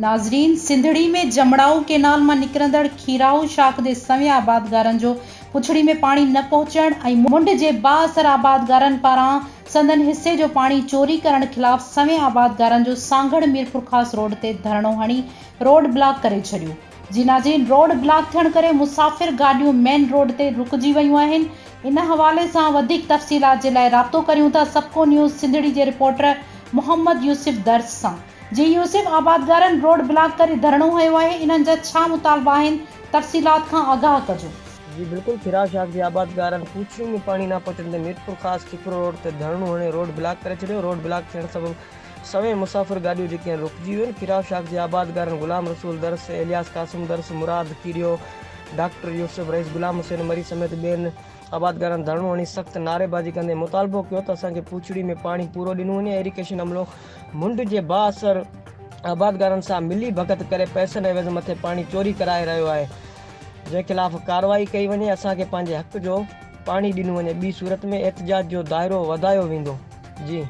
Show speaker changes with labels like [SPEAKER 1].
[SPEAKER 1] ناظرين سنڌڙي ۾ جمڙائو ڪينال مان نڪرندڙ کيرائو شاخ جي سوين آبادگارن جو پڇڙي ۾ پاڻي نه پهچڻ ۽ منڍ جي بااثر آبادگارن پاران سندن حصي جو پاڻي چوري ڪرڻ خلاف سوين آبادگارن جو سانگهڙ ميرپورخاص روڊ تي ڌرڻو هڻي روڊ بلاڪ ڪري ڇڏيو جي ناظرين روڊ بلاڪ ٿيڻ ڪري مسافر گاڏيون مين روڊ تي رڪجي ويون آهن ان حوالي سان وڌيڪ تفصيلات جي لاء رابطو ڪريون ٿا سپڪو نيوز سنڌڙي جي رپورٽر محمد يوسف درس سان. جي يوسف آبادگارن روڊ بلاڪ ڪري ڌرڻو هنيو آهي انهن جا ڇا مطالبا آهن تفصيلات کان آگاهه ڪجو.
[SPEAKER 2] جي بلڪل کيرا شاخ جي آبادگارن پوڇڙي ۾ پاڻي نه پهچڻ تي ميرپورخاص کپرو روڊ تي ڌرڻو هڻي روڊ بلاڪ ڪري ڇڏيو روڊ بلاڪ ٿيڻ سبب سوين مسافر گاڏيون جيڪي آهن رڪجي ويون کيرا شاخ جي آبادگارن غلام رسول درس الياس قاسم درس مراد کيريو ڊاڪٽر يوسف رئيس غلام حسين مري سميت ٻين آبادگارن ڌرڻو هڻي سخت نعريبازي ڪندي مطالبو ڪيو ته اسان کي پوڇڙي ۾ پاڻي پورو ڏنو وڃي، ايريگيشن عملو منڍ جي بااثر آبادگارن سان ملي ڀڳت ڪري پئسن عيوض مٿي پاڻي چوري ڪرائي رهيو آهي، جنهن خلاف ڪارروائي ڪئي وڃي، اسان کي پنهنجي حق جو پاڻي ڏنو وڃي، ٻي صورت ۾ احتجاج جو دائرو وڌايو ويندو. جي.